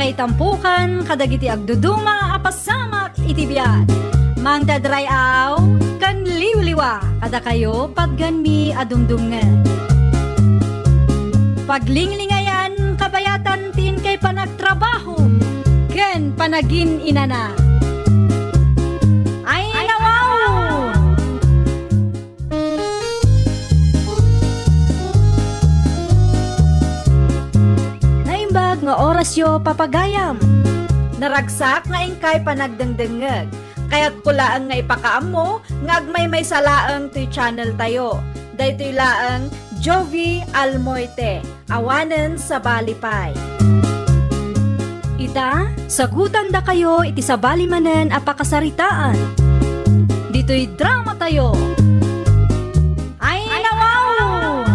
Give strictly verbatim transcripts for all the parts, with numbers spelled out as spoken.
Itampukan kadagiti agduduma a pasamak iti biag. Mangted ray-aw ken liwliwa kadakayo patgenmi a dumdumngeg. Paglinglingayan kabayatan ti inkay panagtrabaho ken panagin-inana. Ay, nawaw! Naimbag nga orasyo, papagayam. Naragsak nga inkay panagdengdengngeg. Kayatko laeng nga ipakaammo nga agmaymaysa laeng toy channel tayo. Daytoy laeng Jovi Almoite. Awanen sabali pay. Ita, sagutandakayo iti sabali manen a pakasaritaan. Ditoy drama tayo. Ay, nawaw!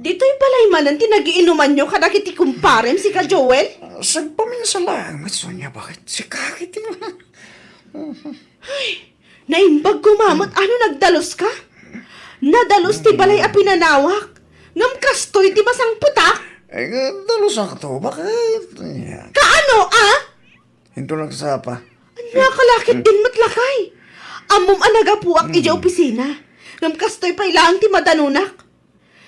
Ditoy balay manen ti nagiinumanyo kadagiti kumparem, sika Joel? Sagpaminsa laeng met, Sonia, baket sika iti Naimbag koma met, ano, nagdaluska? Nadalus ti balay a pinanawak. Ngem kastoy ti masangpetak? Ay, nga, dalusakto. Baket? Kaano, a? Into nagsapa. Ania ka la ketdin met, lakay? Ammom a nagapuak idiay opisina. Ngem kastoy pay laeng ti madanunak.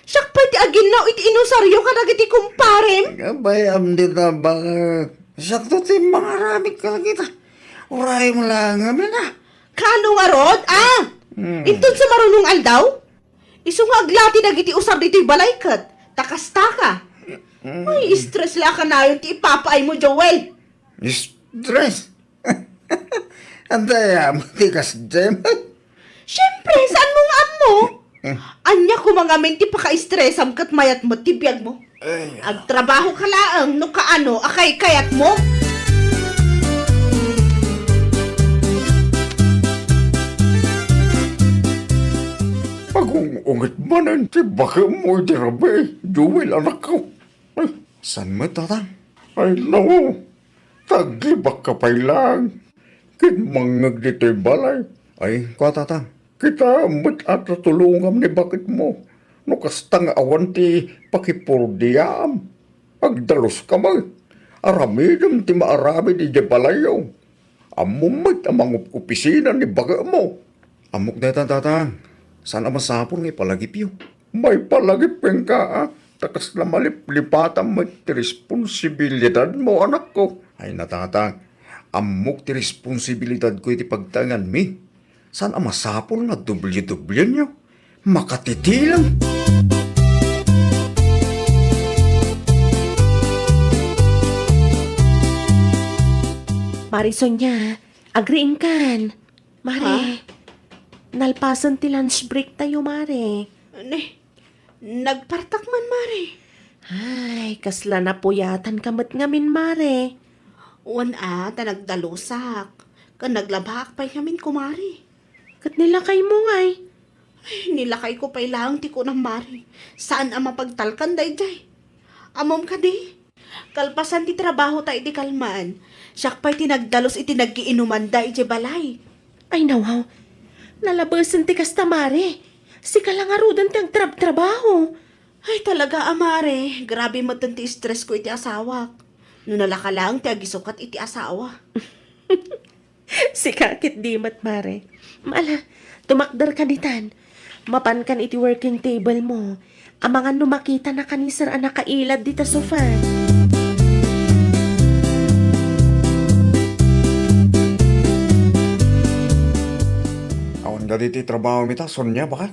Siak pay ti aginnaw iti inusaryo kadagiti kumparem. Abayam dita, baket. Siakto ti mangaramid kadagita. Urayem laeng ngamin, a. Kaano ngarud, a? Hmm. Inton sa marunong aldaw? Isu nga aglati dagiti usar ditoy balay ket ta kastaka. Hmm. Ay, stress la kanayon ti ipapaaymo, Joel. Stress? Anta, ya, matigas, Jem. Siyempre, saan mo nga ammo? Eh. Ania koma ngamin ti paka-stressam ket mayat met ti biagmo? Ay. Agtrabaho ka laeng no kaano a kaykayatmo. Agung-unget manen ti baket mo iti rabii, Joel, anakko. Ay. Saan met, Tatang? Ay, no. Taglibakka pay laeng ken mangngeg ditoy balay. Ay, kua, Tatang. Kitaem met a tatulongam ni baketmo. No kasta nga awan ti pakipurdiaam, agdaluska met. Aramidem ti maaramid idiay balayyo. Ammom met a mangup-opisina ni baketmo. Ammok dayta, Tatang. Saan a masapul nga ipalagipyo? Maipalagip kenka, a, ta kasla maliplipatam met ti responsibilidadmo, anakko. Ay, Tatang, ammok ti responsibilidadko iti pagtaenganmi. Saan a masapul nga doble-doblenyo? Makatitileng. Mari Sonia, agriingkan. Mare, ha? Nalpasen ti lunch break tayo, Mare. Ne, nagpartak man, Mare. Ay, kasla napuyatanka met ngamin, Mare. Wen a, ta nagdalusak. Ken naglabaak pay ngamin, Kumare. Ket nilakaymo ngay? Ay, nilakayko pay laeng ti kunam, Mare. Saan a mapagtalkan daydiay. Ammom kadi? Kalpasan ti trabahota iti kalman, siak pay ti nagdalus iti nagiinumanda idiay balay. Ay, nawaw. Nalabesen ti kasta, Mare. Sika la ngaruden ti agtrabtrabaho. Ay, talaga a, Mare. Grabe metten ti stress ko iti asawak. No nalaka laeng ti agisukat iti asawa. Sika ket di met, Mare. Ala, tumakderka ditan. Mapankan iti working table mo. Amangan no makitanaka ni Sir a nakailad dita sofa. Awan dagiti trabaho mi ta, Sonia, baket?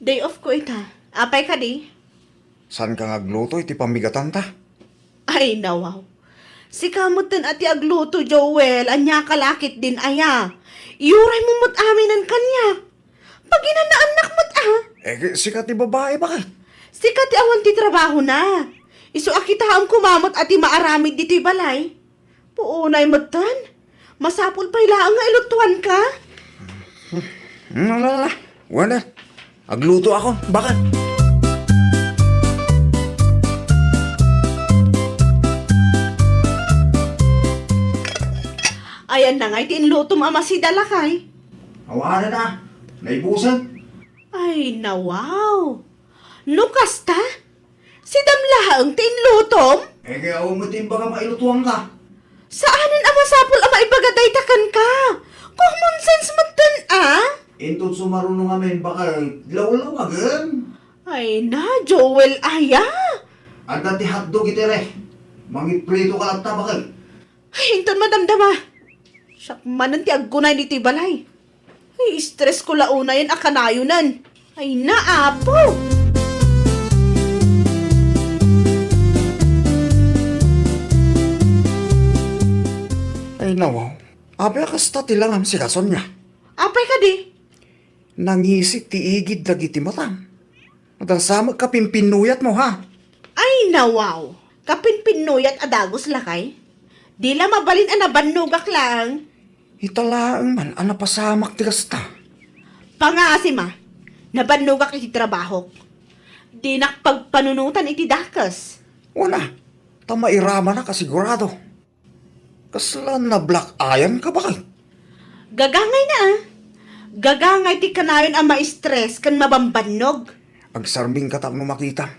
Day off ko ita. Apay kadi? Saanka nga agluto iti pammigatanta? Ay, nawaw. Sika metten a ti agluto, Joel, ania ka la ketdin aya? Iyuraymo met aminen kaniak. Paginanaannak met a. Eh, sika ti babai, baket? Sika ti awan ti trabahona. Isu a kitaem koma met a ti maaramid ditoy balay. Puonay metten. Masapul pay laeng nga ilutuanka. Hmm, ala, ala. Wala. Agluto ako. Baket? Ayan na ngay ti inlutom a masida, lakay. Awanan a. Naibusan. Ay, nawaw. No kasta, Sidam laeng ti inlutom? Eh, kaya awan met imbagam a ilutuanka. Saanen a masapul a maibaga dayta kenka. Common sense metten a. Inton sumaruno ngamin, bakal lawlawagen. Ay na, Joel, aya. Adda ti hotdog iti ref. Mangipritoka latta, bakal. Ay, inton madamdama. Siak manen ti agkunay ditoy balay. Ay, stress ko la unayen a kanayonen. Ay, naapo! Ay, nawaw. Apay a kasta ti langam, sika Sonia? Apay kadi? Nangisit ti igid dagiti matam. Adda sa met kapinpinnuyatmo, ha? Ay, nawaw! Kapinpinnuyat a dagus, lakay? Di la mabalin a nabannogak laeng. Ita laeng man a napasamak ti kasta. Pangasim a, nabannogak iti trabahok. Dinak pagpanunotan iti dakes. Wen a, ta mairamanak a sigurado. Kasla na-black eyanka, bakal? Gagangay na, ah. Gagangay ti kanayon a ma-stress ken mabambannog. Agsarmingka tapno makita.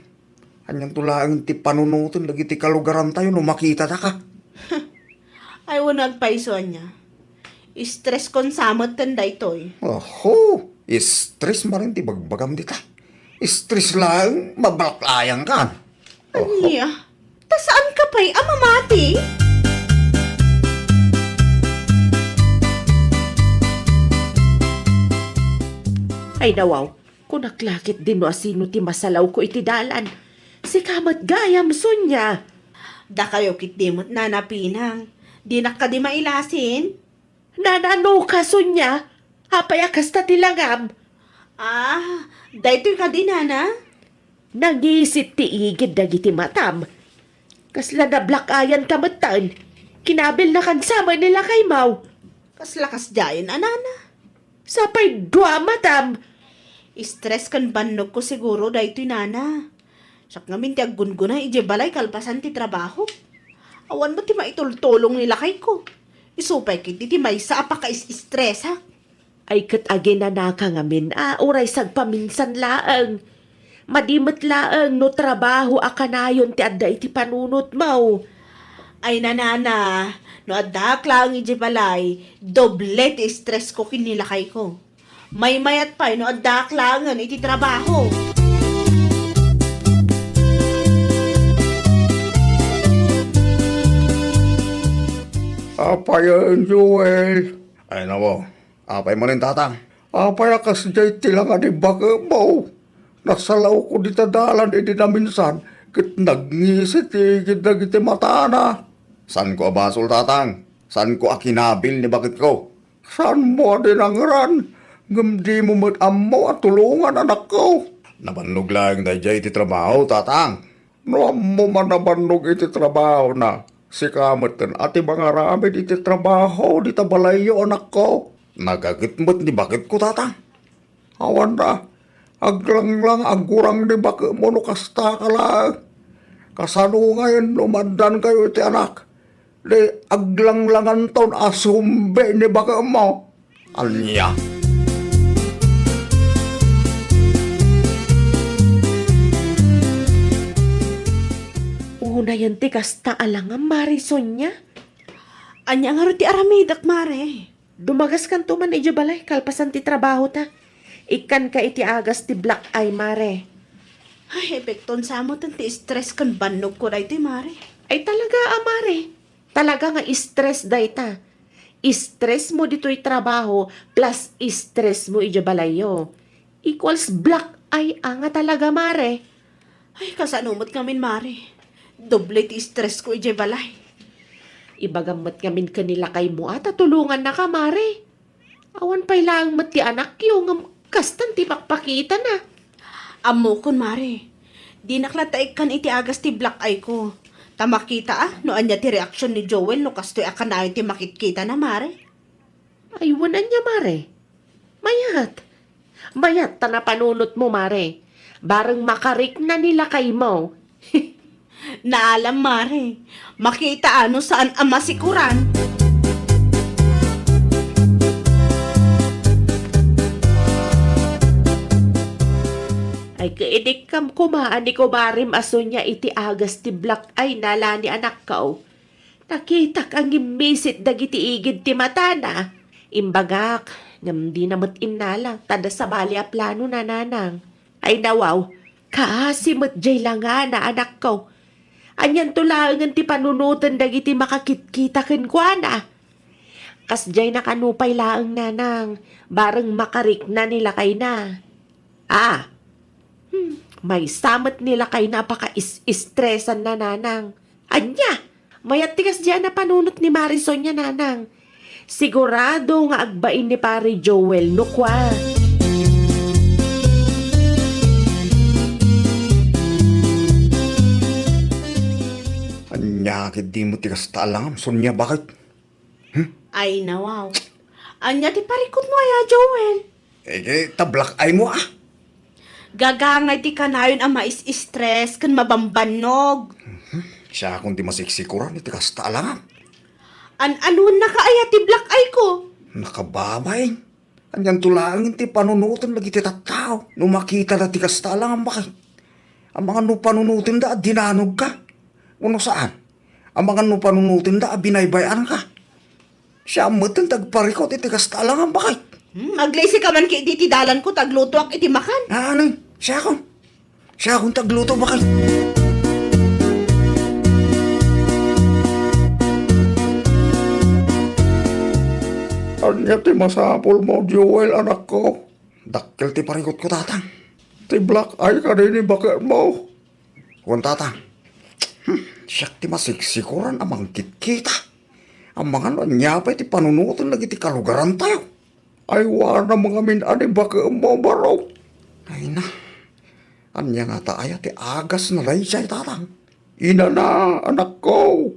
Anianto laeng ti panunoten dagiti kalugarantayo no makitataka? Ay, wen a, agpayso ania. Stress kon sa metten daytoy. Oho, stress manen ti bagbagam dita. Stress laeng, mablaklayangkan. Oho. Ania? Ta saanka pay a mamati? Ay, nawaw. Kunak la ketdi no asino ti masalawko iti dalan. Sika met gayam, Sonia. Dakayo ketdi met, Nana Pinang. Dinak kadi mailasin? Nana, anoka, Sonia? Apay a kasta ti langam? Ah, daytoy kadi, Nana? Nangisit ti igid dagiti matam. Kasla na-black eyanka metten. Kinabilnakan sa met ni lakaymo. Kasla kasdiayen a, Nana? Sapay dua matam. Stress ken bannogko siguro daytoy, Nana. Siak ngamin ti aggungguna idiay balay kalpasan ti trabaho. Awan met ti maitultulong ni lakayko. Isu pay ketdi ti maysa a pakais-istresak. Ay, ket aginanaka ngamin a uray sagpaminsan laeng. Madi met laeng no trabaho a kanayon ti adda iti panunotmo. Ay, Nana, no addaak laeng idiay balay, doble ti stress ko ken ni lakayko. Maymayat pay no addaak laengen iti trabaho. Apayen, Joel? Ay, nako. Apay manen, Tatang? Apay a kasdiay ti langa ni baketmo? Nasalawko dita dalan idi naminsan, ket nangisit ti igid dagiti matana. Saanko a basol, Tatang. Saanko a kinabil ni baketko. Saanmo a dinangeran, ngem dimo met ammo a tulongan, anakko. Nabannog laeng daydiay iti trabaho, Tatang. No ammo man a bannog iti trabahona, sika metten a ti mangaramid iti trabaho dita balayyo, anakko. Nagaget met ni baketko, Tatang. Awan a, aglanglang a gurang ni baketmo no kasta ka laeng. Kasano ngayen no maaddankayo iti anak? Di aglanglanganton a sumbi ni baketmo. Ania? Unayen ti kasta a langam, Mare Sonia? Ania ngarud ti aramidek, Mare? Dumagaskanto man idiay balay kalpasan ti trabahota. Ikkanka iti agas ti black eye, Mare. Ay, epekton sa metten ti stress ken bannogko daytoy, Mare. Ay, talaga a, Mare. Talaga nga stress dayta. Stress mo ditoy trabaho plus stress mo idiay balayyo. Equals black eye a nga talaga, Mare. Ay, kasano met ngamin, Mare? Doble ti stress ko idiay balay. Ibagam met ngamin ken ni lakaymo a ta tulongannaka, Mare. Awan pay laeng met ti anakyo ngem kastan ti pakpakitana. Ammokon, Mare. Dinak latta ikkan iti agas ti black eye ko. Ta makita a no ania ti reaksion ni Joel no kastoy a kanayon ti makitkitana, Mare. Ay, wen ania, Mare? Mayat. Mayat ta napanunotmo, Mare. Bareng makarikna ni lakaymo. Naalam, Mare. Makita a no saan a masikuran. Ket idikkam koma a ni kumarem a Sonia iti agas ti black eye na la ni anakko. Nakitak a ngimmisit dagiti igid ti matana. Imbagak, ngem dina met innala, ta adda sabali a plano na, nanang. Ay nawaw, kaasi met jay langana, anakko. Anianto laengen ti panunoten dagiti makakitkita kenkuana? Kasjay na kano pay laeng, nanang, bareng makarikna ni lakayna. Ah, hmm, maysa met ni lakayna a pakaisistresanna, nanang. Ania? Mayat ti kasdiay a panunot ni Mari Sonia, nanang. Sigurado nga agbain ni Pare Joel no kua. Ania ket dimo ti kasta a langam, Sonia, baket? Hmm? Ay, nawaw. Ania ti parikutmo aya, Joel? Eh, ket ta black eye mo, ah. Gagangay ti kanayon a mais-stress ken mabambannog. Mhm. Siakon ti masiksikuran iti kasta a langam. An-anonna ka aya ti black eye ko? Nakababain. Anianto laeng ti panunoten dagiti tattao no makitana ti kasta a langam, baket? Amangan no panunotenda a dinanogka? Wenno saan? Amangan no panunotenda a binaybay-anka? Siak met ti agparikut iti kasta a langam, baket? Hmm, aglaisika man ket iti dalanko ta aglutoak iti makan. Ah, ano? Siakon. Siakon ti agluto, baket. Ania ti masapulmo, Joel, anakko? Dakkel ti parikutko, tatang. Ti black eye kadi ni baketmo? Wen, tatang. Hmm, siak ti masiksikuran a mangkitkita. Amangan no ania pay ti panunoten dagiti kalugarantayo. Aywanam ngamin a ni baketmo, baro. Ay na. Ania ngata aya ti agasna daydiay, tatang? Inana, anakko.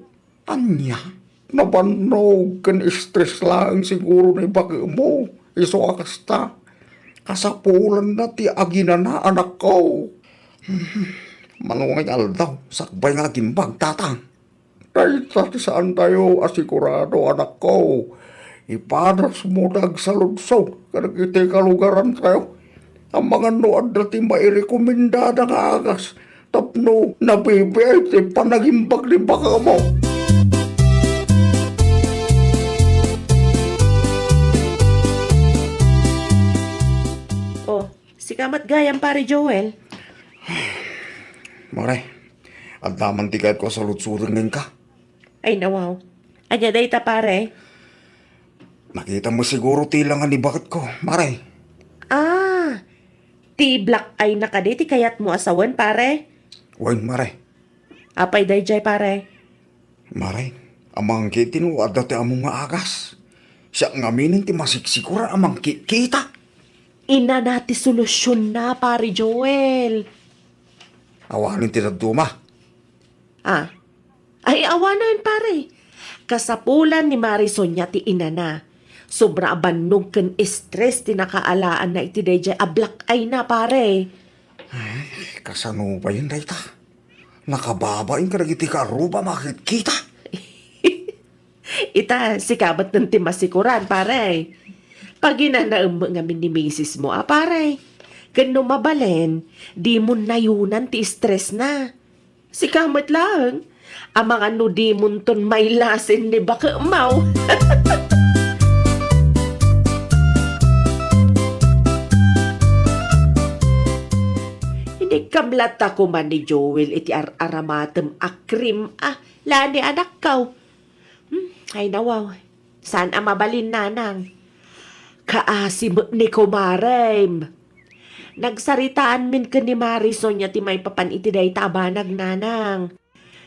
Ania? Nabannog ken stress laeng siguro ni baketmo, isu a kasta. Kasapulanna ti aginana, anakko. Mano nga aldaw, sakbay nga agimbag, tatang. Dayta ti saantayo a sigurado, anakko. Ipadasmo ti agsaludsod kadagiti kalugarantayo. Amangan no adda ti mairekomendada nga agas tapno nabibiay ti panagimbag ni baketmo. Oh, sika met gayam, Pare Joel. Mare, adda man ti kayatko a saludsoden kenka. Ay, nawaw. Ania dayta, pare? Nakitam siguro ti langa ni baketko, mare. Ah, ti black eye na kadi ti kayatmo a sawen, pare? Wen, mare. Apay daydiay, pare? Mare, amangan ket no adda ti ammom nga agas. Siak ngamin ti masiksikuran a mangkitkita. Inana ti solusionna, Pare Joel. Awanen ti dadduma. Ah. Ay, awanen, pare. Kasapulan ni Mari Sonia ti inana. Sobra a bannog ken stress ti nakaalaanna iti daydiay a black eye na, pare. Ay, kasano bayen dayta? Nakababain kadagiti kaarruba a makitkita. Ita, sika met ti masikuran, pare. Paginanaem met ngamin ni misismo a, pare. Ken no mabalin, dimon nayonan ti stressna. Sika met laeng, amangan no dimonton mailasin ni baketmo. Idikkam latta koma ni Joel iti ar-aramatem a cream a, la ni anakko. Hmm, ay nawaw. Saan a mabalin, nanang? Kaasi met ni kumarem. Nagsaritaanmin ken ni Mari Sonia ti maipapan iti dayta a banag, nanang.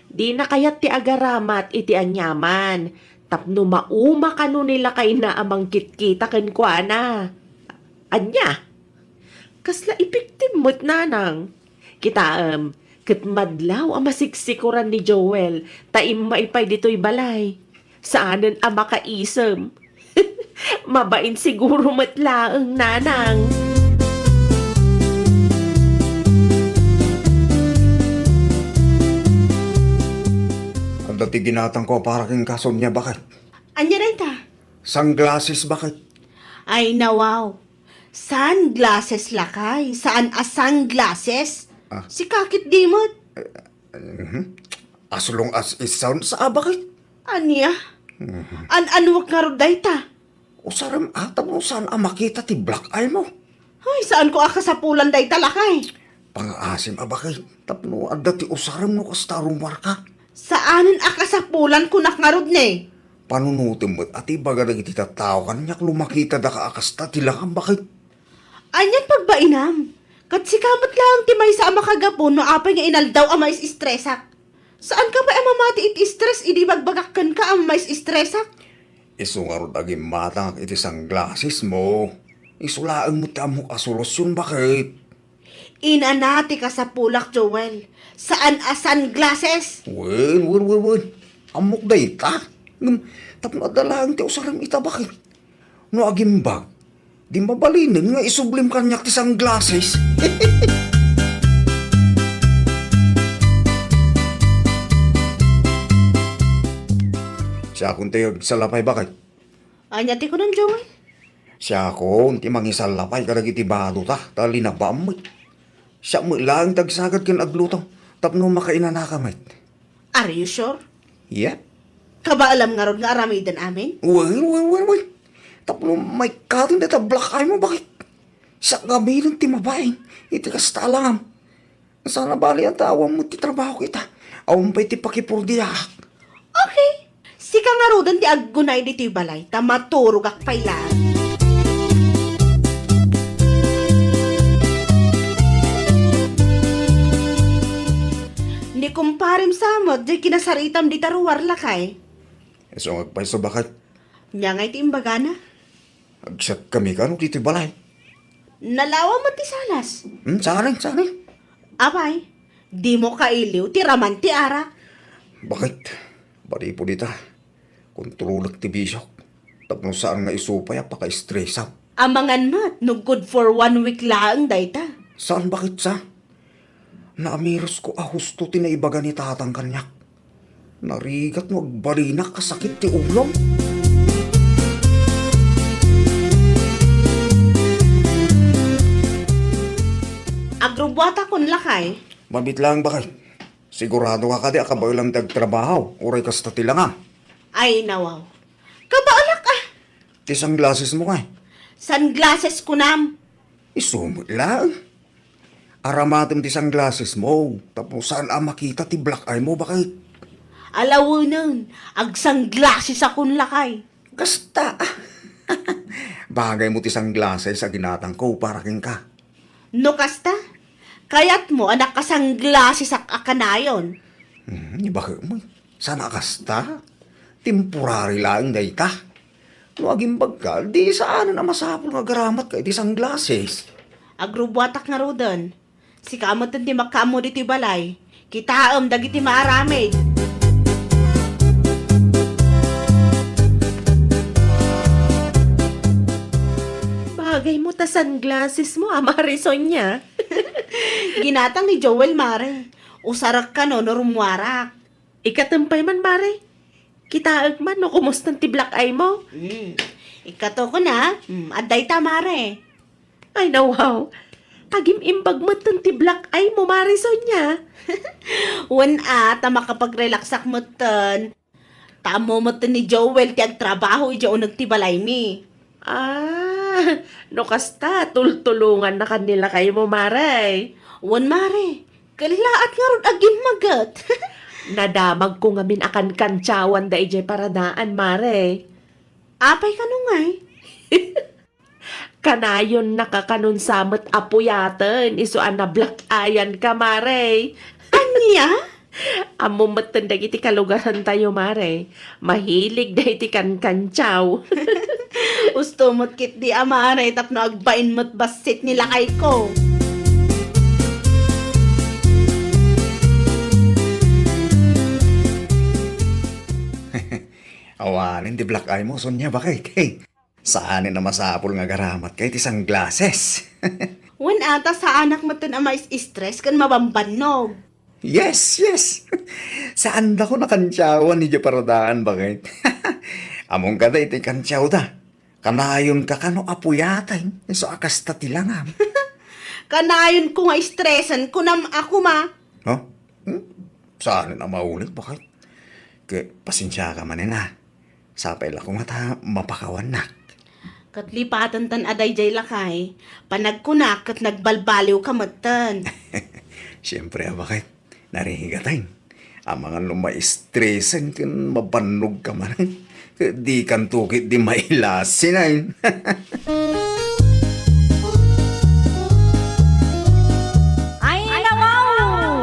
Dina kayat ti agaramat iti aniaman tapno mauma kano ni lakayna a mangkitkita kenkuana. Ania? Kasla epektibo met, nanang. Kitaem, ket madlaw a masiksikuran ni Joel ta immay pay ditoy balay. Saanen a makaisem. Mabain siguro met laeng, nanang. Adda ti ginatangko para kenka, Sonia, baket. Ania dayta? Sunglasses, baket. Ay, nawaw. Sunglasses, lakay, saan a sunglasses. Ah. Sika ketdi met. Mhm. As long as it sounds, ah, bakit? Ania? Mhm. An-anuak ngarud dayta? Usarem a, tapno saan a makita ti black eye mo. Ay, saanko a kasapulan dayta, lakay. Pangaasim a bakit? Tapno adda ti usarem no kasta a rumuarka. Saanen a kasapulan, kunak ngarud ne. Panunotem met a ti ibaga dagiti tattao kaniak no makitada ka a kasta ti langam, bakit? Anian pagbainam? Ket sika met laeng ti maysa a makagapu no apay nga inaldaw a mais-estresak. Saanka pay a mamati iti stress idi ibagbagak kenka a mais-estresak? Isu ngarud a gimmatangak iti sunglasses mo. Isu laeng met ti ammok a solusion, bakit? Inana ti kasapulak, Joel. Saan a sunglasses. Wen, wen, wen, wen. Ammok dayta. Ngem, tapno adda laeng ti usarem ita, bakit? No agimbag, di mabalinen nga isublim kaniak ti sunglasses. Siakon ti agsalapay, bakit? Ania ti kunam, Joel? Siakon ti mangisallapay kadagiti badota, ta linabam met. Siak met laeng ti agsagad ken agluto, tapno makainanaka met. Are you sure? Yep. Kabaalam ngarud nga aramiden amin? Wen, wen, wen, wen. Tapno maikkaten dayta black eye mo, bakit? Siak ngaminen ti mabain iti kasta a langam. Saan a bali a awan met ti trabaho kita. Awan pay ti pakipurdiaak. Okay. Sika ngaruden ti aggunay ditoy balay, ta maturogak pay laeng. Ni kumparem sa met, diay kinasaritam dita ruar, lakay. Isu nga agpayso, bakit? Ania ngay ti imbagana? Agsiatkami kano ditoy balay. Nalawa met ti salas. Hmm, saan, saan? Apay, dimo kailiw ti raman ti arak. Bakit? Manipud ita, kontrolek ti bisiok. Tapno saan nga isu pay a pakaestresam. Amangan met no good for one week laeng dayta. Saan, bakit sa? Naamirusko a husto ti naibaga ni tatang kaniak. Narigat no agbalinak a sakit ti ulom. Agrubuatakon, lakay. Mabit laeng, bakit? Sigurado ka kadi a kabaelam ti agtrabaho, uray kasta ti langam? Ay, nawaw. Kabaelak, ah. Ti sunglasses mo, kay? Sunglasses kunam. Isu met laeng. Aramatem ti sunglasses mo, tapno saan a makita ti black eye mo, bakit? Alawenen, agsunglassesakon, lakay. Kasta. Bagay mo ti sunglasses a ginatangko para kenka. No kasta, kayatmo a nakasunglassesak a kanayon? Hmm, ibaga mo. Saan a kasta? Temporary laeng dayta. No agimbagka, di saanen a masapul nga agramatka iti sunglasses. Agrubuatak ngaruden. Sika metten ti makaammo ditoy balay. Kitaem dagiti maaramid. Bagay mo ta sunglasses mo, a Mare Sonia. Ginatang ni Joel, Mare. Usarek kano no rumuarak. Ikatem pay man, Mare. Kitaek man no kumustan ti black eye mo. Hmm. Ikatokon, a. Hmm, adda ita, Mare. Ay, nawaw. Agim-imbag metten ti black eye mo, Mare Sonia. Wen a, ta makapagrelaksak metten. Ta ammo metten ni Joel ti agtrabaho idiay uneg ti balaymi. Ah, no kasta, tultulongannakan ni lakaymo, Mare. Wen, Mare. Kellaat ngarud a gimmaget. Nadamagko ngamin a kankantiawanda idiay paradaan, Mare. Apay kano ngay? Kanayonnaka kanon sa met a puyaten isu a nablack-eyanka, Mare. Ania? Ammom metten dagiti kalugarantayo, Mare. Mahilig dagiti kankantiaw. Usto met ketdi a, Mare, tapno agbain met bassit ni lakayko. Awanen ti black eye mo, Sonia, bakit? Saanen a masapul nga agaramatka iti sunglasses. Wen a, ta saanak metten a mais-stress ken mabambannog. Yes, yes. Saandakon a kantiawan idiay paradaan, bakit? Ammom kadi ti kantiawda. Kanayonka kano a puyaten, isu a kasta ti langam. Kanayonko nga stresen, kunam a koma. No? Hmm? Saan a maulit, bakit? Ke, pasensiaka manen, a. Sapay la koma ta mapakawannak. Ket lipaten tan a daydiay, lakay, panagkunak ket nagbalbaliwka metten. Siempre a, bakit? Narigaten. Amangan no maistresen ken mabannogka manen. Ket dikanto ketdi mailasinen. Ay, nawaw!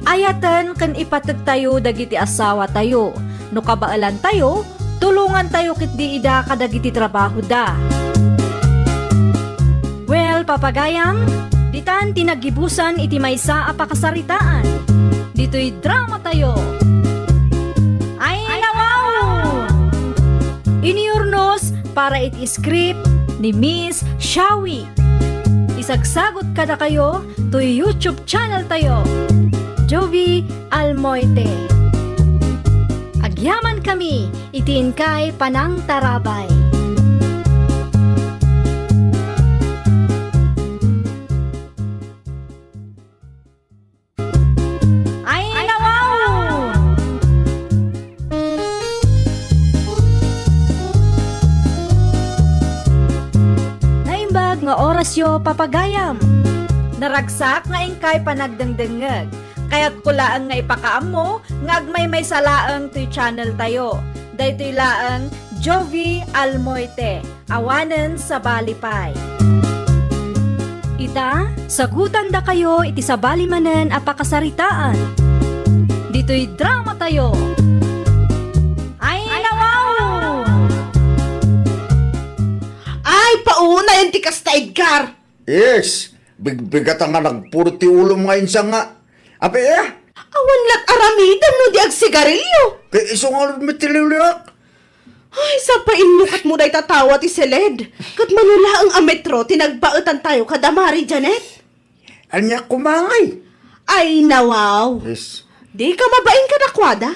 Ayaten ken ipategtayo dagiti asawatayo. No kabaelantayo, tulongantayo ketdi ida kadagiti trabahoda. Well, papagayam, ditan ti naggibusan iti maysa a pakasaritaan. Ditoy dramatayo. Ay, nawaw! Iniurnos para iti script ni Miss Shawi. Isagsagot kadakayo toy YouTube channel tayo, Jovie Almoite. Agyaman kami iti inkay panangtarabay. Ay, nawaw! Naimbag nga orasyo, papagayam. Naragsak nga inkay panagdengdengngeg. Kayatko laeng nga ipakaammo nga agmaymaysa laeng toy channel tayo. Daytoy laeng Jovie Almoite. Awanen sabali pay. Ita, sagutandakayo iti sabali manen a pakasaritaan. Ditoy dramatayo. Ay, nawaw! Ay, pauna yan ti kasta, Edgar! Yes, bigbigata nga nagpuro ti ulom nga insang nga. Apay, a? Awan lat aramidem no di agsigarilio. Kay isu ngarud met ti liwliak. Ay, sapay innukat mo dayta tawa ti seled. Ket mano laeng a metro ti nagbaetan tayo kada Mari Janet? Ania koma ngay? Ay, nawaw. Yes. Di ka mabain kadakuada.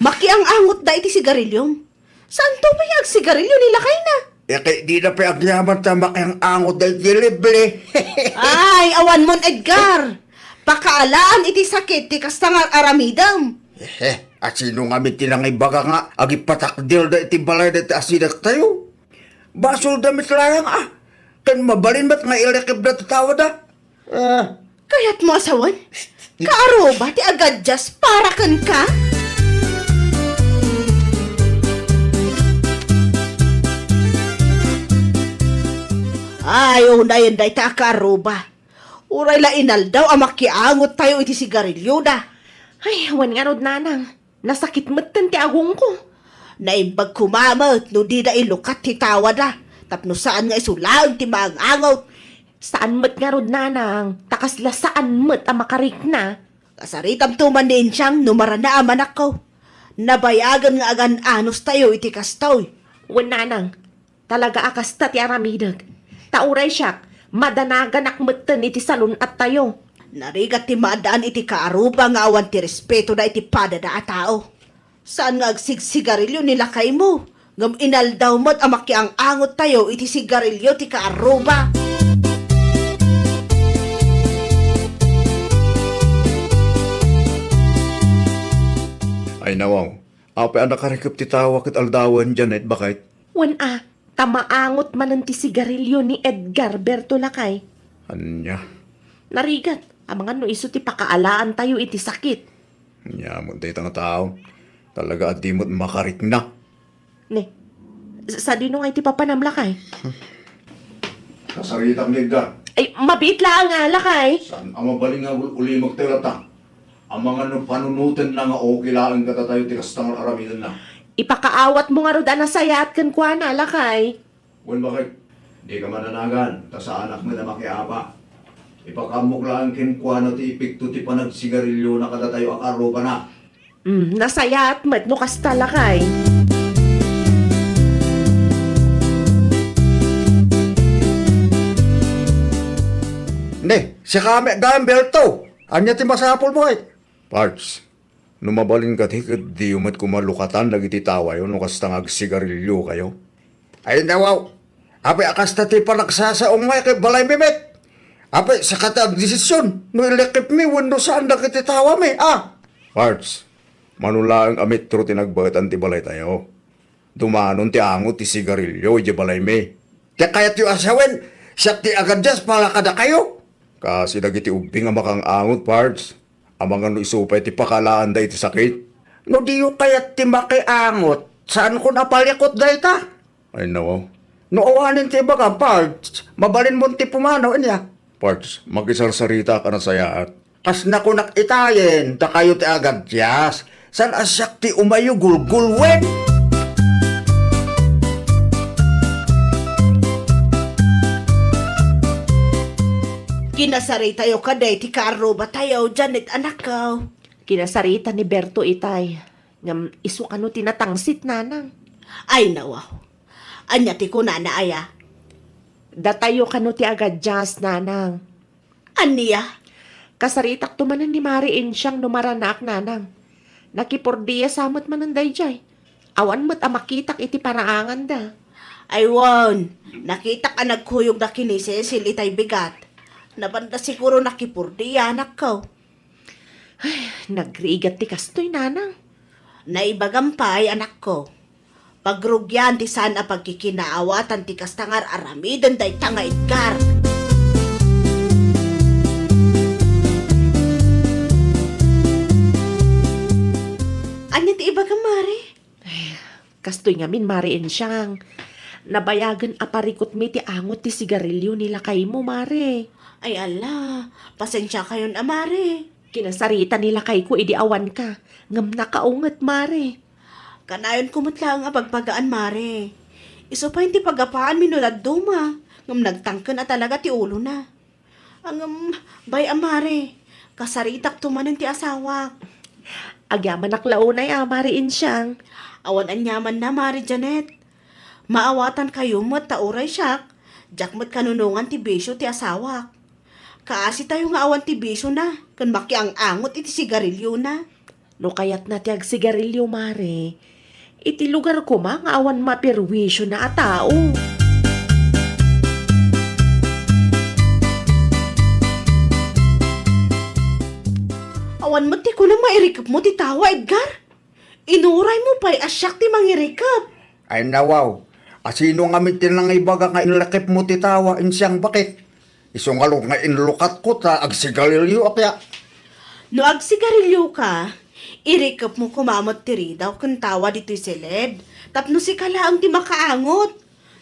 Makiang-angot da iti sigariliom. Saanto pay agsigarilio ni lakayna? Ket dida pay agyaman ta makiang-angot daydi libre. Ay, awan mon, Edgar. Pakaalaan iti sakit ti kasta nga aramidem. He, asino ngamin ti nangibaga nga agipatakderda iti balay dayta a sidaktayo? Basolda met laeng a. Ken mabalin met nga ilikibda ti taoda. Ah. Kayatmo a sawen? Kaaruba ti agaddias para kenka? Ay, unayen dayta a kaaruba. Uray la inaldaw a makiangot tayo iti sigarilioda. Ay, awan ngarud, nanang. Nasakit metten ti agongko. Naimbag koma met no dida ilukat ti tawada, tapno saan nga isu laeng ti maang-angot. Saan met ngarud, nanang, ta kasla saan met a makarikna. Kasaritamto man ni Insiang no marana a manakko. Nabayagen nga agan-anos tayo iti kastoy. Wen, nanang, talaga a kasta ti aramidek. Ta uray siak, madanaganak metten iti salun-attayo. Narigat ti maaddaan iti kaaruba nga awan ti respetona iti padada a tao. Saan nga agsigsigarilio ni lakaymo, ngem inaldaw met a makiang-angot tayo iti sigarilio ti kaaruba. Ay, nawaw. Apay a nakarikep ti tawa ket aldawen, Janet, baket? Wen a, ta maangot manen ti sigarilio ni Edgar Berto, lakay. Ania? Narigat, amangan no isu ti pakaalaantayo iti sakit. Ania met dayta nga tao? Talaga a di met makarikna. Ne, s-, sadino nga iti papanam, lakay? Kasaritak ni Edgar. Ay, mabiit laeng a, lakay. Saan a mabalin nga ul-, ulimektayo latta? Amangan no panunotenna nga okay laeng kadatayo ti kasta nga aramidenna. Ipakaawatmo ngarud a nasayaat kenkuana, lakay. Wen, baket? Dika madanagan, ta saanak met a makiapa. Ipakaammok laeng kenkuana ti epekto ti panagsigariliona kadatayo a kaarrubana. Mm, nasayaat met no kasta, lakay. Ne, siaka met gayam, Berto. Ania ti masapulmo, ay? Pards, no mabalin kadi ket diyo met koma lukatan dagiti tawayo no kasta nga agsigariliokayo. Ay, nawaw. Apay a kasta ti panagsasaong mi ket balaymi met? Apay, saka ti agdesisyon no ilekepmi wenno saan dagiti tawami, a? Pards, mano laeng a metro ti nagbaetan ti balaytayo. Dumanon ti angot ti sigarilyo idiay balaymi. Ti kayatyo a sawen, siak ti agadias para kadakayo? Kaasi dagiti ubbing a makang-angot, Pards. Amangan no isu pay ti pakaalaanda iti sakit. No diyo kayat ti makiangot, saankon a palikut dayta? Ay, nawaw. No awanen ti ibagam, Pards, mabalinmon ti pumanaw inya. Pards, makisarsaritak a nasayaat. Kas nakunak itayen, dakayo ti agadias, saan a siak ti umayo gulgulwen? Kinasaritayo kadi ti kaarrubatayo, Janet, anakko. Kinasarita ni Berto itay. Ngem isu kano ti natangsit, nanang? Ay, nawaw. Ania ti kunana aya? Datayo kano ti agadias, nanang. Ania? Kasaritakto manen ni Mari Insiang no maranaak, nanang. Nakipurdiasa met manen daydiay. Awan met a makitak iti paraanganda. Ay wen, nakitak a nagkuyogda ken ni Cecil itay bigat. Napanda siguro nakipurdia, anakko. Ay, nagrigat ti kastoy, nanang. Naibagam pay, anakko. Pagrugian ti saan a pagkikinaawatan ti kasta nga ar-aramiden dayta nga Edgar. Ania ti ibagam, Mare? Ay, kastoy ngamin, Mare Insiang. Nabayagen a parikutmi ti angot ti sigarilyo ni lakaymo, Mare. Ay, ala, pasensiakayon a, Mare. Kinasarita ni lakayko idi awanka, ngem nakaunget, Mare. Kanayonko met laeng a bagbagaan, Mare. Isu pay ti pagapaanmi no dadduma, ngem nagtangken a talaga ti ulona. Ngem, bay-am, Mare, kasaritakto manen ti asawak. Agyamanak la unay a, Mare Insiang. Awan aniamanna, Mare Janet. Maawatankayo met ta uray siak, diak met kanunongan ti bisio ti asawak. Kaasitayo nga awan ti bisiona ken makiang-angot iti sigarilyona. No kayatna ti agsigarilyo, Mare, iti lugar koma nga awan maperwisyo na a tao. Awan met ti kunam nga irikepmo ti tawa, Edgar. Inuraymo pay a siak ti mangirikep. Ay, nawaw. Asino ngamin ti nangibaga nga inlekepmo ti tawa, Insiang, baket? Isu ngarud nga inlukatko ta agsigarilyoak ya. No agsigarilyoka, irikepmo koma met ti ridaw ken tawa ditoy siled, tapno sika laeng ti makaangot.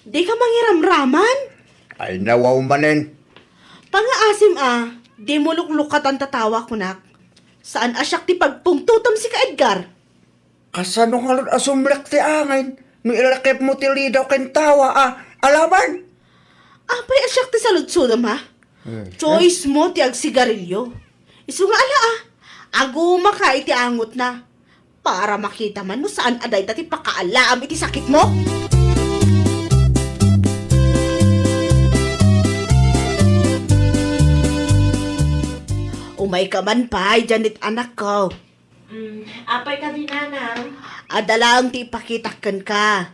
Dika mangiramraman? Ay, nawaw manen. Pangaasim a, dimo luklukatan ta tawa kunak. Saan a siak ti pagpungtotem sika, Edgar. Kasano ngarud a sumrek ti angin no ilekepmo ti ridaw ken tawa a alaman? Apay a siak ti saludsodem, ha? Eh, choice mo ti agsigarilyo. Isu nga ala, a. Agumaka iti angotna. Para makita man no saan a dayta ti pakaalaam iti sakitmo. Umayka man pay, Janet, anakko. Mm, apay kadi, nanang? Adda laeng ti ipakitak kenka.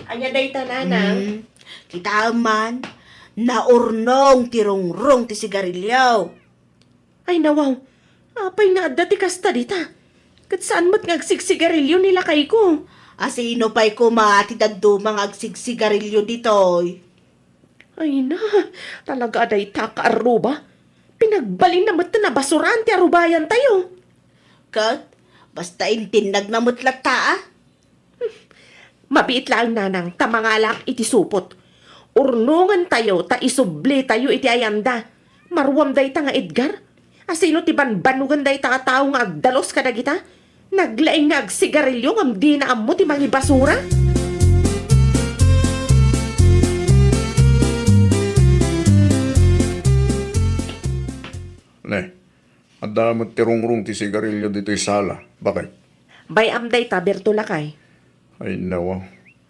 Ania dayta, nanang? Mm, kitaem man, naurnong ti rungrong ti sigarilyo. Ay, nawaw. Apay nga adda ti kasta dita? Ket saan met nga agsigsigarilyo ni lakayko? Asino pay koma ti dadduma nga agsigsigarilyo ditoy? Ay na, talaga a dayta kaarruba. Pinagbalinna met a basuraan ti arubayantayo. Ket, basta intinnagna met latta, a. Mabiit laeng, nanang, ta mangalaak iti supot. Urnongentayo ta isublitayo iti ayanda. Maruam dayta nga Edgar? Asino ti banbanogan dayta a tao nga agdalus kadagita? Naglaing nga agsigarilyo ngem dina ammo ti mangibasura? Ne, adda met ti rungrong ti sigarilyo ditoy sala. Bakit? Bay-am dayta, Berto, lakay. Ay, nawa.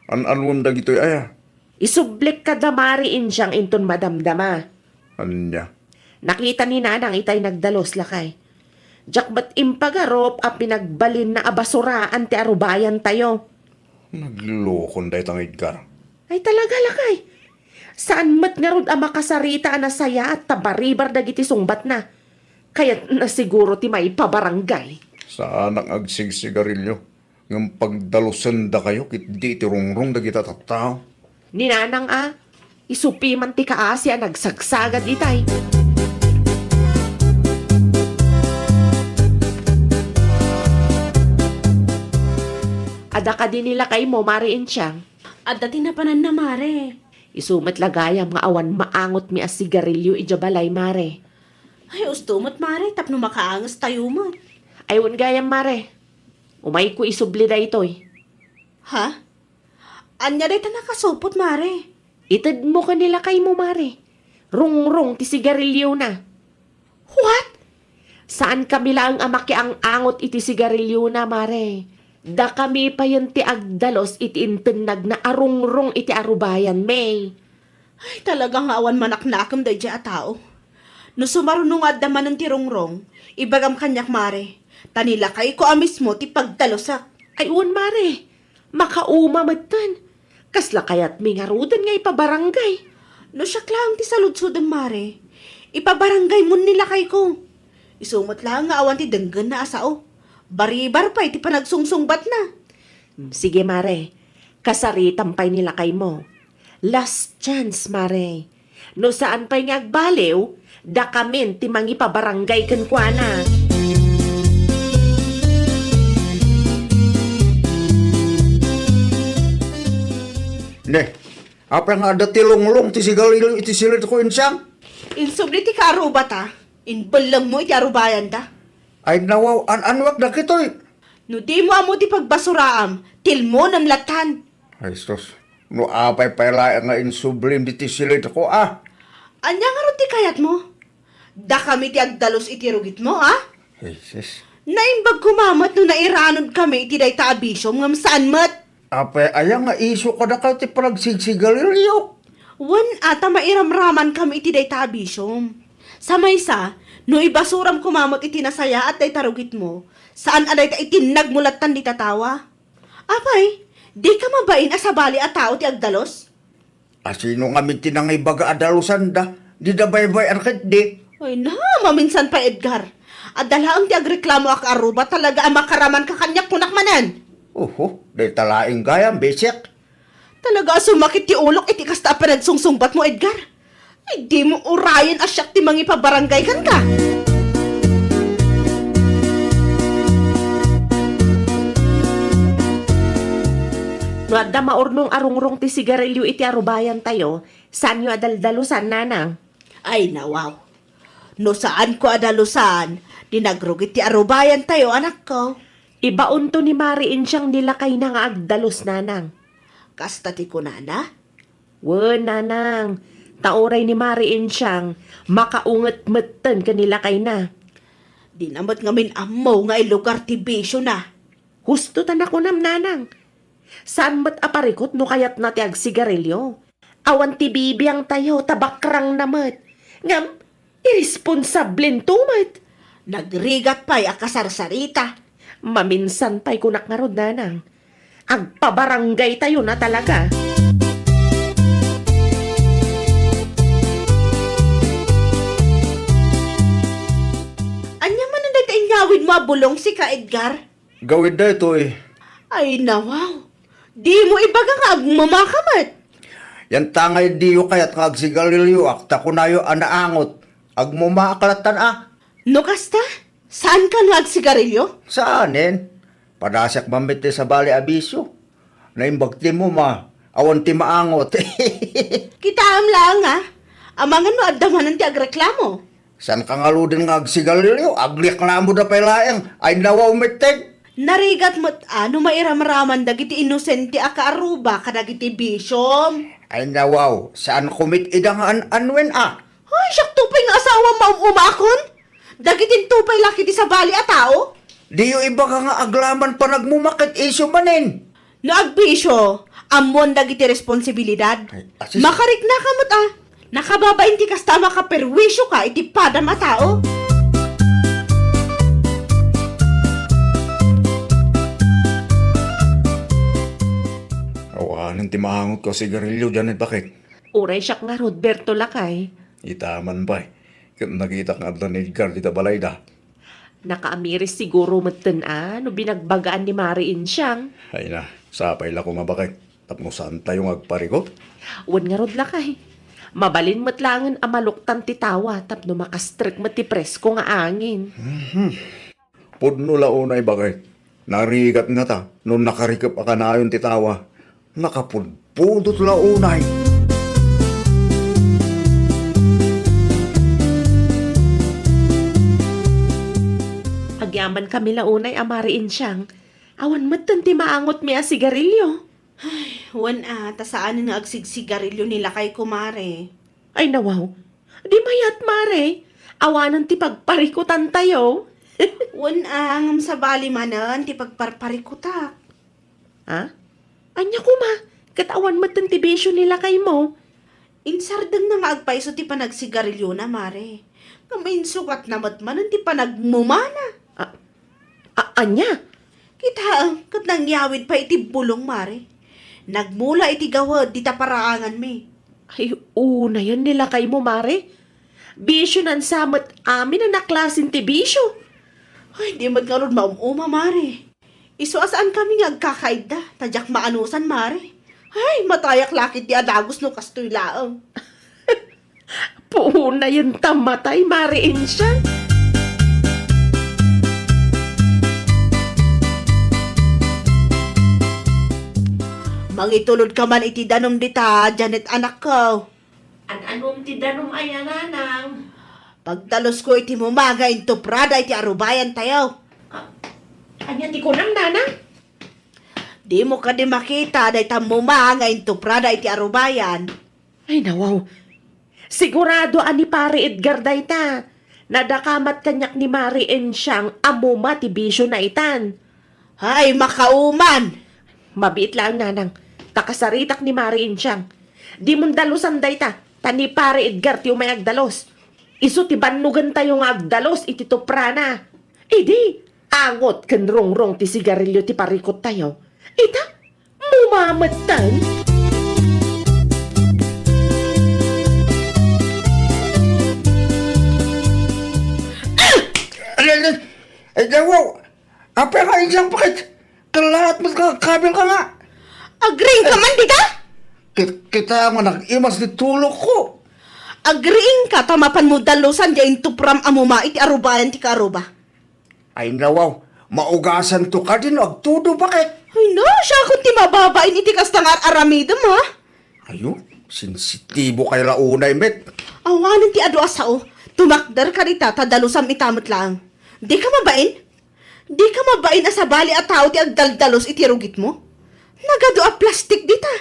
An-anuem dagitoy aya? Isublik kada Mari Insiang inton madamdama. Ania? Nakita ni Nanang itay nagdalus, lakay. Diak met impagarup a pinagbalinna a basuraan ti arubayantayo. Naglokon dayta nga Edgar. Ay, talaga, lakay. Saan met ngarud a makasarita a nasayaat ta baribar dagiti sungbatna. Kayatna siguro ti maipabarangay. Saanak agsigsigarilio, ngem pagdalusendakayo ketdi iti rungrong dagiti tattao. Ni Nanang a, isupi man ti kaasi a nagsagsagad itay. Adda kadi ni lakaymo, Mare Insiang? Adda ti napananna, Mare. Isu met la gayam nga awan maangotmi a sigarilio idiay balay, Mare. Ay, usto met, Mare, tapno makaangestayo met. Ay, wen gayam, Mare. Umayko isubli daytoy. Ha? Ania dayta nakasupot, Mare? Itedmo ken ni lakaymo, Mare. Rungrong ti sigariliona. What? Saankami laeng a makiang-angot iti sigariliona, Mare. Dakami payen ti agdalus iti intennagna a rungrong iti arubayanmi. Ay, talaga nga awan manaknakem daydiay a tao. No sumaruno nga adda manen ti rungrong, ibagam kaniak, Mare, ta ni lakayko a mismo ti pagdalusak. Ay, wen, Mare, makauma metten. Kasla kayatmi ngaruden nga ipabarangay? No siak laeng ti saludsodem, Mare, ipabarangaymon ni lakayko. Isu met laeng nga awan ti denggenna a sao. Baribar pay ti panagsungsungbatna. Mm, sige, Mare. Kasaritam pay ni lakaymo. Last chance, Mare. No saan pay nga agbaliw, dakamin ti mangipabarangay kenkuana. Ne, apay nga adda ti lunglong ti sigarilio iti silidko, Insiang? Insubli ti kaarubata, imbellengmo iti arubayanda. Ay, nawaw, an-anuak dagitoy. No dimo ammo ti pagbasuraam, tilmonem lattan. Ay, sus. No apay pay laeng nga insublim ditoy silidko, a? Ania ngarud ti kayatmo? Dakami ti agdalus iti rugitmo, a? Ay, sus. Naimbag koma met no nairanudkami iti dayta a bisiom ngem saan met. Apay aya nga isu kadakayo ti panagsigsigarilio? Wen a, ta mairamramankami iti dayta a bisiom. Sa maysa, no ibasuram koma met iti nasayaat dayta rugitmo, saan a dayta itinnagmo lattan dita tawa. Apay, dika mabain a sabali a tao ti agdalus? A, sino ngamin ti nangibaga a dalusanda? Dida baybay-an ketdi. Ay na, maminsan pay, Edgar. Adda laeng ti agreklamo a kaarruba, talaga a makaramanka kaniak, kunak manen. Oho, dayta laeng gayam, bisik. Talaga a sumakit ti ulok iti kasta a panagsungsungbatmo, Edgar. Ay, dimo urayen a siak ti mangipabarangay kenka. No adda maurnong a rungrong ti sigarilio iti arubayantayo, saanyo a daldalusan, Nanang? Ay, nawaw. No saanko a dalusan, di nagrugit ti arubayantayo, anakko. Ibaonto ni Mari Insiang ni lakayna nga agdalus, Nanang. Kasta ti kunana? Wen, Nanang, ta uray ni Mari Insiang, makaunget metten ken ni lakayna. Dina met ngamin ammo nga ilugar ti bisiona. Husto ta nakunam, Nanang. Saan met a parikut no kayatna ti agsigarilio. Awan ti bibiangtayo ta bakrangna met. Ngem, irresponsablento met. Nagrigat pay a kasarsarita. Maminsan pay kunak ngarud, Nanang. Agpabarangaytayo na talaga. Ania manen dayta inyawidmo a bulong, sika, Edgar? Gawid daytoy. Ay, nawaw. Dimo ibaga nga agmamaka met. Yantangay diyo kayat nga agsigarilioak ta kunayo a naangot. Agmamaak lattan a. No kasta, saanka nga agsigarilio? Saanen. Padasiak man met ti sabali a bisio. Naimbag ti muma, awan ti maangot. Kitaem laeng a. Amangan no adda manen ti agreklamo. Saanka ngaruden nga agsigarilio, agreklamoda pay laeng. Ay, nawaw metten. Narigat met a no mairamraman dagiti inosente a kaarruba kadagiti bisiom. Ay, nawaw, saanko met ida nga an-anuen a. Ay, siakto pay nga asawam maum-umakon. Dagitinto pay la ket ti sabali a tao. Diyo ibaga nga aglaman panagmuma ket isyo manen. No agbisio, ammoan dagiti responsibilidad. Ay, asis- Makariknaka met a. Nakababain ti kasta a makaperwisioka iti padam a tao. Awan Awanen ti maangotko a sigarilio, Janet, baket? Uray siak ngarud, Berto, lakay. Ita man pay. Ket nakitak nga adda ni Edgar dita balayda. Nakaamiris siguro metten a no binagbagaan ni Mari Insiang. Ay na, sapay la koma, baket. Tapno saantayo nga agparikut? Wen ngarud, lakay. Mabalin met laengen a maluktan ti tawa tapno makastrek met ti presko nga angin. Mhm. Pudno la unay, baket. Narigat ngata no nakarikep a kanayon ti tawa. Nakapudpudot la unay. Agyamankami la unay a Mari Insiang. Awan metten ti maangotmi a sigarilio. Ay, wen a, ta saanen nga agsigsigarilio ni lakayko, Mare. Ay, nawaw. Di mayat, Mare. Awanen ti pagparikutantayo. Wen a, ngem sabali manen ti pagparparikutak. Ha? Ania koma? Ket awan metten ti bisio ni lakaymo. Insardengna nga agpayso ti panagsigariliona, Mare. Ngem insukatna met manen ti panagmumana. A-, a-, ania? Kitaem, ket nangyawid pay iti bulong, Mare. Nagmula iti gawed dita paraanganmi. Ay, unayen ni lakaymo, Mare. Bisionan sa met amin a naklasen ti bisio. Ay, di met ngarud maum-uma, Mare. Isu a saankami nga agkakaidda, ta diak maanusan, Mare. Ay, matayak la ketdi a dagus no kastoy laeng. Puonayen ta matay, Mare Insiang. Mangitulodka man iti danum dita, Janet, anakko. An-anom ti danum aya, nanang? Pagdalusko iti muma nga intuprada iti arubayantayo. A-, ania ti kunam, nanang? Dimo kadi makita dayta muma nga intuprada iti arubayan? Ay, nawaw. Sigurado a ni Pare Edgar dayta. Nadakamat kaniak ni Mari Insiang a muma ti bisiona itan. Ay, makauman! Mabiit laeng, nanang. Ta kasaritak ni Mari Insiang. Dimon dalusan dayta, ta ni Pare Edgar ti umay agdalus. Isu ti bannogentayo nga agdalus iti tuprana. Idi, angot ken rungrong ti sigarilio ti parikuttayo. Ita, muma metten. Ay, ay, ay, ay, dawaw! Apay nga, Insiang, baket? Kalaat met nga agkabilka nga. Agriingka man dita? Kit-, kita nga nag-imas ti tulokko. Agriingka ta mapanmo dalusan diay intupram a muma iti arubayan ti kaaruba. Ay, nawaw, maugasanto kadi no agtudo, baket? Ay, no, siakon ti mababain iti kasta nga ar-aramidem, ha? Ayo, sensitibo kay la unay met. Awanen ti adu a sao, tumakder ka dita ta dalusam ita met laeng. Dika mabain? Dika mabain a sabali a tao ti agdaldalus iti rugitmo? Nagadu a plastik dita.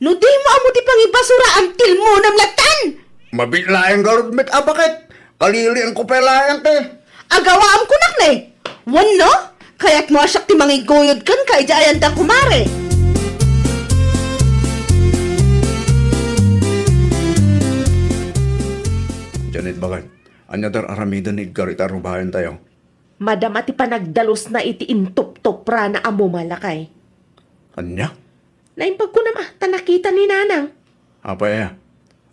No dimo ammo ti pangibasura, antilmonem latan! Mabiit laeng ngarud met a baket. Kalilianko pay laeng ti. Agawaam kunak ne. Wenno, kayatmo a siak ti mangiguyod kenka idiay ayanda, kumare. Janet, baket, ania ti ar-aramiden ni Edgar iti arubayantayo? Madama ti panagdalusna iti intuptuprana a muma, lakay. Ania? Naimbag kunam a, ta nakita ni Nanang. Apay aya?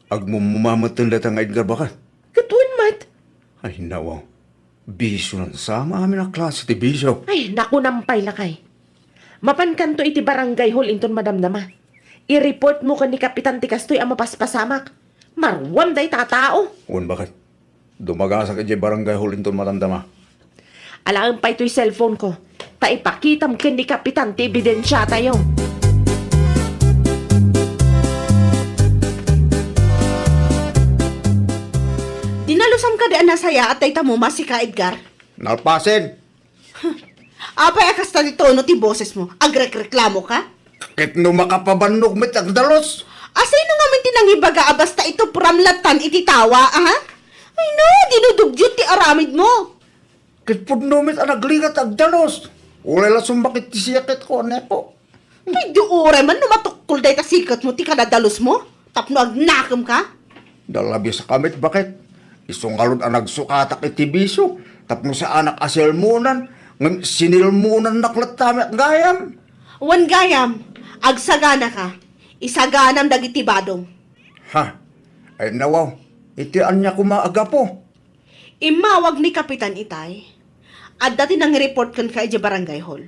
Agmumuma metten dayta nga Edgar, baket? Ket wen met. Ay, nawaw. Bisionan sa amin a klase ti bisio. Ay, nakunam pay, lakay. Mapankanto iti barangay hall inton madamdama. I-report mo ken ni Kapitan ti kastoy a mapaspasamak. Maruam dayta a tao. Wen, baket. Dumagasak idiay barangay hall inton madamdama. Alaem pay toy cellphone ko, ta ipakitam ken ni Kapitan ti ebidensiatayo. Dinalusam kadi a nasayaat dayta muma, sika, Edgar? Nalpasen. Apay a kasta ti tono ti bosesmo? Agrekreklamoka? Ket no makapabannog met agdalus. Asino ngamin ti nangibaga a basta itupram latan iti tawa, a? Ay no, dinudugdiot ti aramidmo. Ket pudno met a nagligat agdalus. Uray la sumbakit ti siketko, aneko. Pwede uray man no matukkol dayta siketmo ti kadadalusmo tapno agnakemka. Nalabisaka met, baket. Isu ngarud a nagsukatak iti bisio tapno saanak a silmonan, ngem sinilmonannak latta met gayam. Wen gayam, agsaganaka. Isaganam dagiti badom. Ha? Ay, nawaw. Iti ania koma a gapu? Immawag ni Kapitan itay. Adda ti nangreport kenka idiay barangay hall.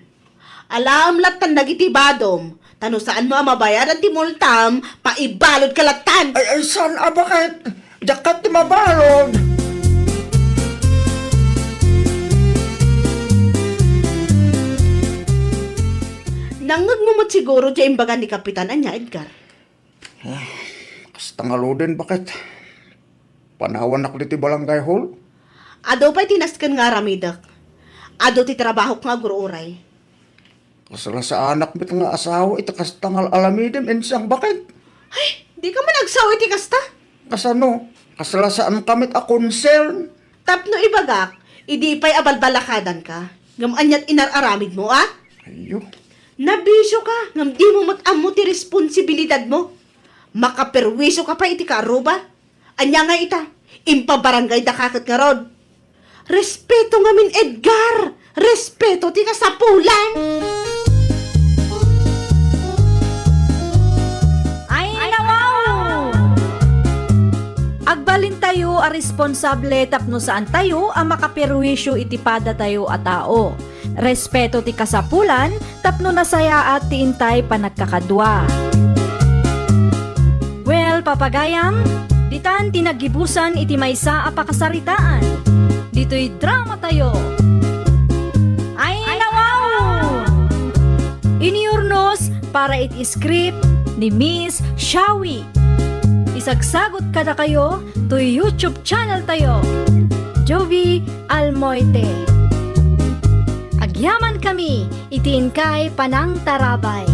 Alaem lattan dagiti badom, ta no saanmo a mabayadan ti multam, paibalodka lattan. Ay, ay, saan a baket? Diak ket ti mabalod. Nangngegmo met siguro ti imbaga ni Kapitan, ania, Edgar? Ah, kasta ngaruden, baket. Panawannak ditoy barangay hall. Adu pay ti nasken nga aramidek. Adu ti trabahok nga agur-uray. Kasla saanak met nga asawa iti kasta nga al-alamidem, insiang baket. Ay, dika man agsaw iti kasta? Kasano? Kasla saanka met a concern? Tapno ibagak, idi pay a balbalakadanka, ngem aniat inar-aramidmo, a? Ayyo. Nabisio ka, ngem dimo met ammo ti responsibilidadmo. Makaperwisio ka pay iti kaaruba. Ania ngay ita? Impabarangay daka ket ngarud. Respeto ngamin, Edgar! Respeto ti kasapulan! Ay, nawaw! Agbalintayo a responsable tapno saantayo a makaperwisio iti padatayo a tao. Respeto ti kasapulan tapno nasayaat ti intay panagkakadua. Well, papagayam, ditan ti naggibusan iti maysa a pakasaritaan. Ditoy dramatayo. Ay, nawaw! Inurnos para iti script ni Miss Shawi. Isagsagot kadakayo toy YouTube channel tayo, Jovi Almoite. Agyaman kami iti inkay panangtarabay.